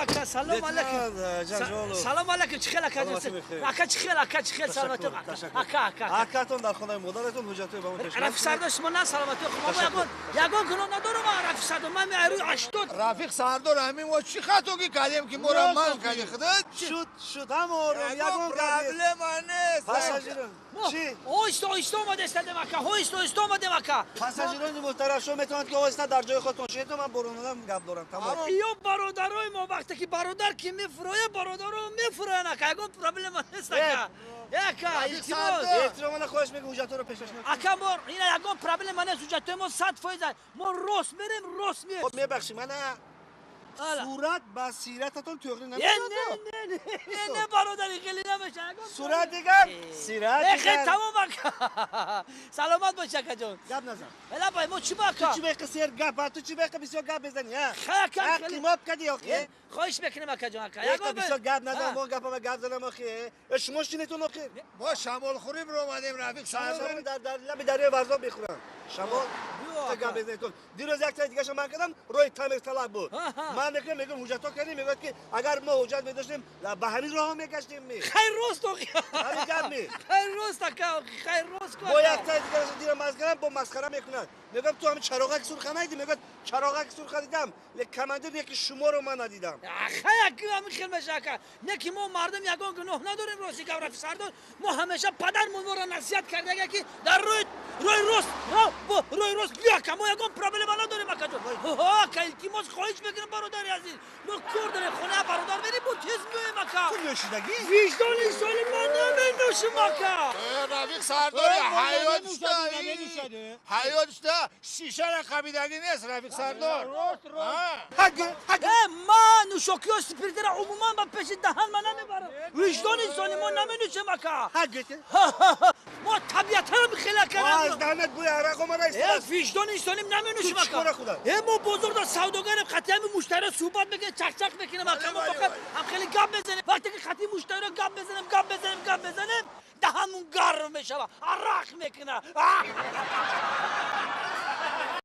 ака, салом алейкум. Салом алейкум, чӣ хел ака? Ака чӣ хел, ака чӣ хел, саломатӣ. Ака, ака. Акатон дар хонаи модаратон ҳуҷҷатҳои ба мо пешниҳод. Рафиқ Сардор, шумо на саломатӣ. Мо ягон гуноҳ надорам, Рафиқ Сардор. Ман рӯи 80. Рафиқ Сардор, ҳамин мо чӣ хатогӣ кардем ки моро манъ кардӣ худат? Шуд, шуд, ҳама ором, ягон проблема нест. Пассажирон, чӣ? Оҳиста, оҳиста омада истадем ака, оҳиста, оҳиста омадем ака. Пассажирони муҳтарам, шумо метавонед ки оҳиста дар ҷои худтон шинед, ман бо ронанда гап дорам. Тамом. Ё бародарои мо вақте ки бародар ки мефурояд, бародаро мефуроянд ака, ягон проблема нест ака. Ака, илтимос. Эҳтиромона хоҳиш мекунам ҳуҷҷатҳоро пешкаш накунед. Ака, мо ина ягон проблема нест, ҳуҷҷатҳои мо 100%. Мо рост мерем, рост меоем. Хоб, мебахшед, мана сурат ба сирататон тӯғри намешавад? Не, не, не, не, не, бародари, хеле намешавад. Сурат дигар, сират дигар. Хел, тамом ака. Саломат бош акаҷон. Гап назан. Лабай, мо чӣ ба ака? Ту чӣ беқа сер гап, ту чӣ беқа бисёр гап мезанӣ, ҳа? Хай ака, хеле. Қимот кардӣ охи? Хоҳиш мекунем акаҷон, ака. Ягон бисёр гап назан, мо гапама гап занам охи. Шумо шинетон охи. Мо шамолхӯрӣ биромадем, Рафиқ Сардор. Дар лаби дарёи Варзоб мехӯрам. Шамол гап мезанед. Дирӯз як таи дигаша ман кардам, роҳи Тамирталаб буд. Ман мекунам, мегӯям ҳуҷҷатҳо кардем, мегӯяд ки агар мо ҳуҷҷат медоштем, ба ҳамин роҳҳо мегаштем ми. Хайр рост охи. Ҳамин гап ми. Хайр рост ака, хайр рост ку. Бо як таи дигаша дирам масхара, бо масхара мекунад. Мегӯям ту ҳамин чароғаки сурха надидӣ? Мегӯяд чароғаки сурха дидам, лекин командир не ки шуморо ман надидам. Хай ака, ҳамин хел меша ака. Не ки мо мардум ягон гуноҳ надорем, рости гап Рафиқ Сардор. Мо ҳамеша падармон моро насиҳат кардага ки дар роҳи рост, роҳи рост биё ака, мо ягон проблема надорем акаҷон. Ака, илтимос хоҳиш мекунам бародари азиз. Мо кор дорем, хонаи бародар мерем, бо тез меоем ака. Ту нӯшидагӣ? Виҷдони солим ман наменӯшам ака. Рафиқ Сардор, ҳаёт шуда, ҳаёт шуда, шишара қабидагӣ нест, Рафиқ Сардор. Ман нӯшокиҳо спиртера умуман ба пеши даҳан ман намебарам. Виҷдони солим мо наменӯшем ака. Мо табиатам хеле кардем. Аз даҳанат бӯи арақ омада истодааст. Виҷдони солим наменӯшем ака. Мо бозорда савдогарем, қатъи ҳамин муштариро суҳбат мекунем, чақчақ мекунем ака. Мо фақат ҳам хеле гап мезанем. Вақте ки қатъи муштариро гап мезанем, гап мезанем, гап мезанем, даҳанмон гарм мешавад, арақ мекунад.